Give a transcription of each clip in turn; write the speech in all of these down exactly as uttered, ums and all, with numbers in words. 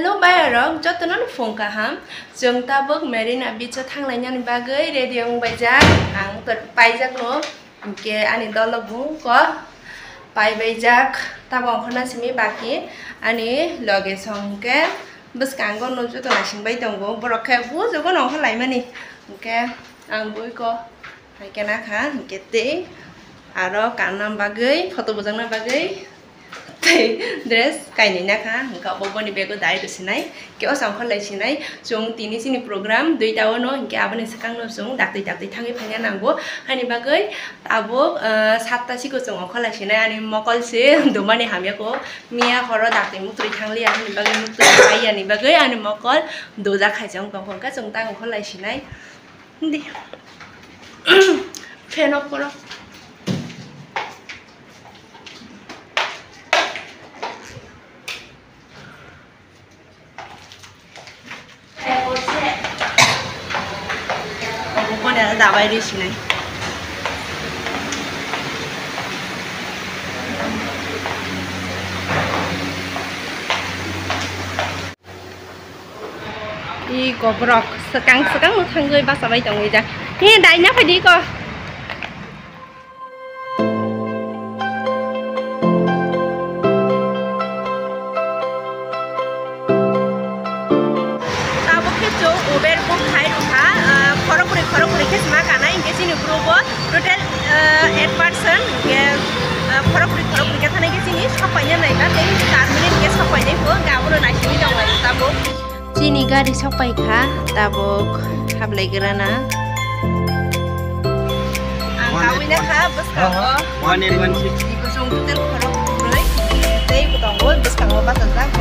Hello bayarok, jotono no phung kaham. Chwng tabuk Marina Beach o thanglainani bagwi ready wng baijak. Ang to paijak no, hinkhe ani dolo bung ko pai baijak. Tabuk ongkhorna simi baki ani loge song hinkhe bwskango no joto naising bai tongo. Borok khe bujugo no ongkhor laimani. Hinkhe ang bui ko Hai khe nakha, hinkhe tei aro kanna bagwi, photo bujakna bagwi tei dress kainwi nakha, hinkhe obo boni bag o dai rw sinai, hinkhe o chwng ongkhor lai sinai. Chwng tini chini program duita o no, hinkhe aboni swkang no chwng daktwi daktwi thangwi phaina nango. Haini bagwi tabuk, ah, satta siko chwng ongkhor lai sinai, ani mokol se dumani hamya ko, miya horo daktwi muktwi thang liya, haini bagwi muktwi pai yani bagwi ani mokol dujak hai se wng tong kha, hinkhe chwng ta ongkhor lai sinai. Hindi. Fan off koro. Obo kone dabai ri sinai. Iko borok swkang swkang no thangwi bachabai tongwi jak. He, daina phaidi iko. Tabuk khe chwng Uber book khai rwkha, ah, khorokbrwi khorokbrwi khe sma kanai, hinkhe chini group o total, ah, eight person, hinkhe, ah, khorokbrwi khorokbrwi khe thanai khe chini sokpaina naikha, tei char minute khe sokpainai pho, hinkhe abono naisingwi tonglaio tabuk. Chini gari sokpai kha, tabuk hablai grana. Ang kawina kha bwskango. One eight one six. Kusung total khorok brwi. Tei bo tongo bwskango bachajak.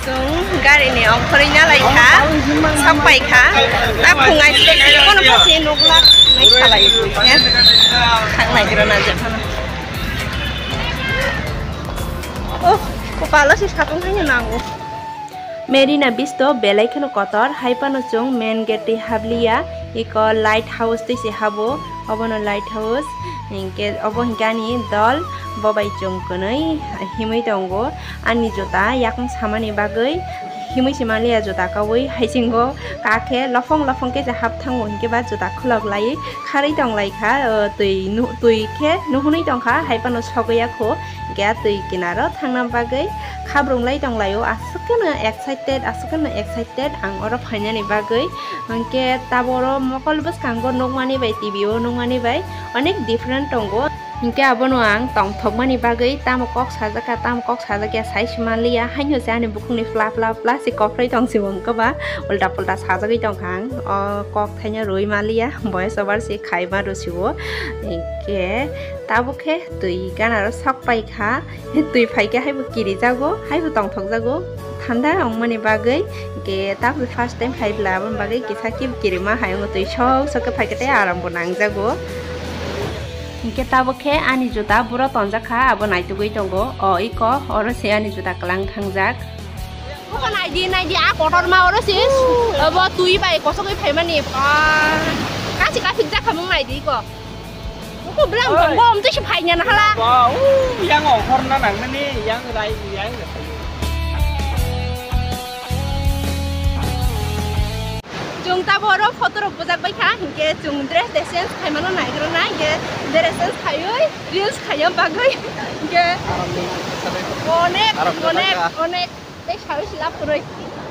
Chwng gari ni ongkhorwi nalai kha, sok pai kha. Ta phung ai se kono pasi nukla nai khalai khe. Thang nai gira na je phano. Oh, kopalo se satung thangya nango. Marina Beach to belai kheno kotor, hai phano chwng main gate twi habliya, eko light house twi se habo, obono light house, hinkhe obo hinkhe ani dol, bo bai chwng kwnwi himwi tongo, ani juta yakung samani bagwi himwi se manliya juta kaui, haisingo kakhe lophong lophong khe se hap thango, hinkhe ba juta khulok laiwi kharwi tong lai kha, o twi nu-, twi khe nuhunwi tong kha, hai phano sogwi ya kho, hinkhe a twi kinaro thangna bagwi khabrung lai tong lai o, aswk kheno excited, aswk kheno excited ang oro phainani bagwi. Hinkhe taboro mokol bwskango nukmani bai, T V o nukmani bai onek different tongo. Hinkhe abono ang tongthokmani bagwi tamo kok sajak kha, tamo kok sajak ya sai se manliya, haino se ani bukhukni pla pla pla se kokroi tong se wngkha ba, ulta pulta sajagwi tong kha ang. O kok thaino rwi manliya, voice over se khai ma rw si o. Hinkhe tabuk khe twi ganaro sok pai kha. Twi phai khe haibo kirijago, haibo tongthokjago. Thanda wngmani bagwi, hinkhe tabuk first time phai bwla, aboni bagwi kisa khe kirima hai wngo, twi sok sok khe phai khe tei aram bo nangjago. Hinkhe tabuk khe ani juta buro tonjak kha, abo naitugwi tongo. O iko, oro se ani juta kwlang thangjak. Oko naidi, naidi, a kotorma oro se, abo twi bai kosogwi phaimani, ah, kasi kaphik jakhamung naidi iko. Uko blang oi. Bom twi se phaina na hala. Ba, u, yang ongkhorna nangmani, yang rai, yang. Chwng taboro photo rok bujak bai kha, hinkhe chwng dress de change khaimano naigrana, hinkhe dress change khaiwi reels khaina bagwi, hinkhe onek, onek, onek. Tei sawi se lab kwrwi.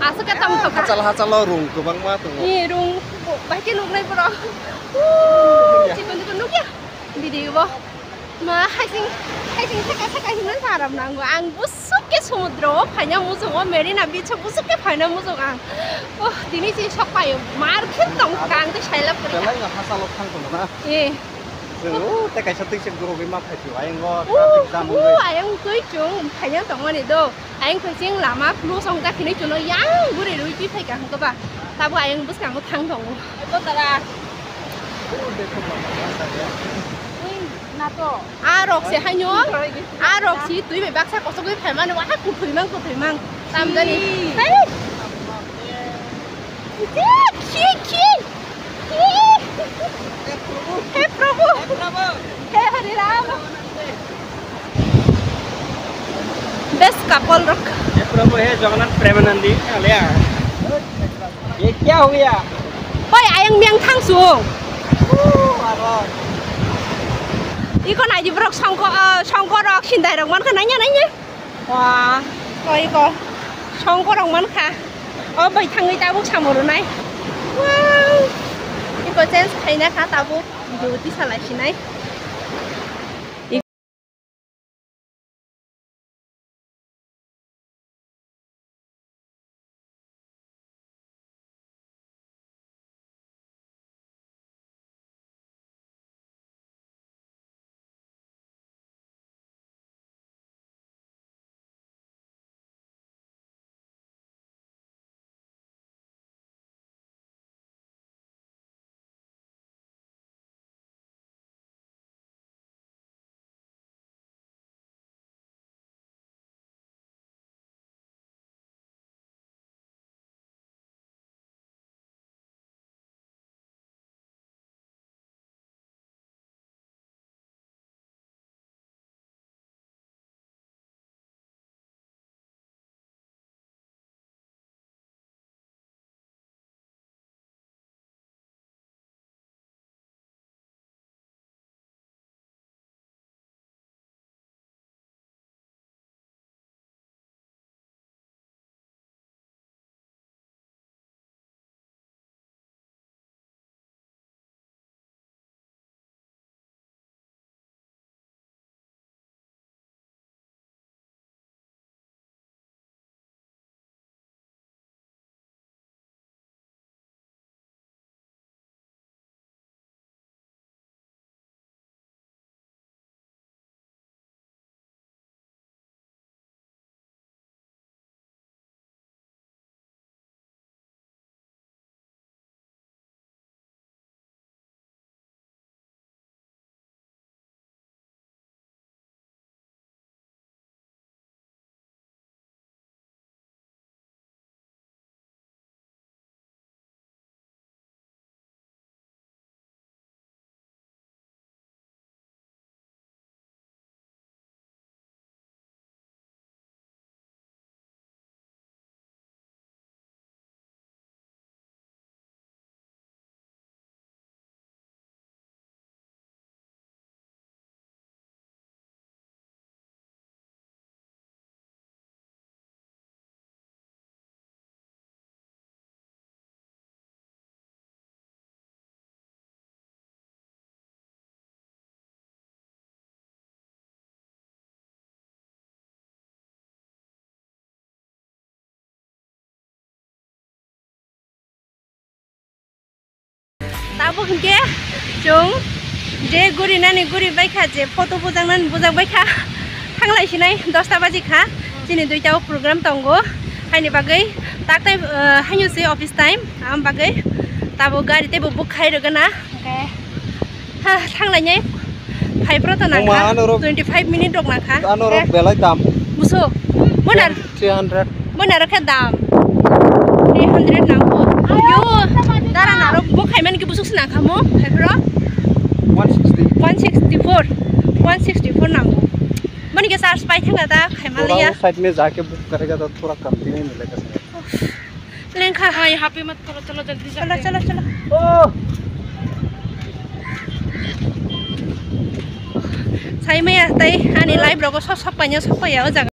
Aswk khe tongthok kha. Hachal hachalo rung kwbangma tongo. Ni rung bo-, bai khe nuknai borok. Ooh, chikon chikon nukya. Video bo. Ma, haising, haising thaka thaka hinwi saram nango. Ang busuk khe sumudro o phaina muchungo, Marina Beach o busuk khe phaina muchung ang. Oh, tini si sok paio. Mar khe tong kha ang tei sai lab kwrwi kha. Belai no hachalo thang tongo na. Eh. Chwng, oh, tei kaisa twi se gurugwi ma phai phio, ayang o traffic jam wngwi. Oh, ayang twi chwng phaina tongmani do. Ayang phaising lama close wngjak hinwi chwngno yang guri rwi twi phaikha hwnkhe ba, tabuk ayang bwskango thang tongo. Eko tara. Ui, na to. A rok se haino, a rok si twi bai baksa kosogwi phaimani, wa ha kuthwi mang, kuthwi mang. Tamjani. Hey! Khi, khi, khi. He Prabhu. He Hari Ram. Best couple rok. He Prabhu, he Jagannath Premanandi. Alea. Ye kya ho gaya? Oi, ayang miyang thang sung. Iko naidi borok songko, ah, songko rok sindai rok mankha nanya nanya. Wah, oi iko songko rok mankha. O bai thangwi tabuk samoro nai. Wow. Iko change khaina kha tabuk. Video tisa lai sinai. Tabuk hwnkhe chwng je guri nani guri baikha, je photo bujaknani bujak baikha, thanglai sinai dosta baji kha, chini duita o program tongo, haini bagwi tak tai, eh, haino se office time, am bagwi tabuk gari teibo book khai rwgana, hwnkhe, ha, thanglainai. Phai phro to nangkha. Twenty five minute rok nangkha. Ano rok belai dam. Buso. Monar. Three hundred. Monar khe dam. Three hundred nangkho. Yo. Dara narok bo khaimani ki busuk se nangkha mo. Phai phro. One sixty. One sixty four. One sixty four nango. Mani ke charge pai thangna ta khaimaliya. Side mein jaake book karega to thoda kam bhi nahi milega. Lengkha. Hai, happy mat koro, chalo, jaldi, chalo, jaldi. Chalo, chalo. Oh. Sai maya tai ani live rogo sok sok paina sok paya o jaga.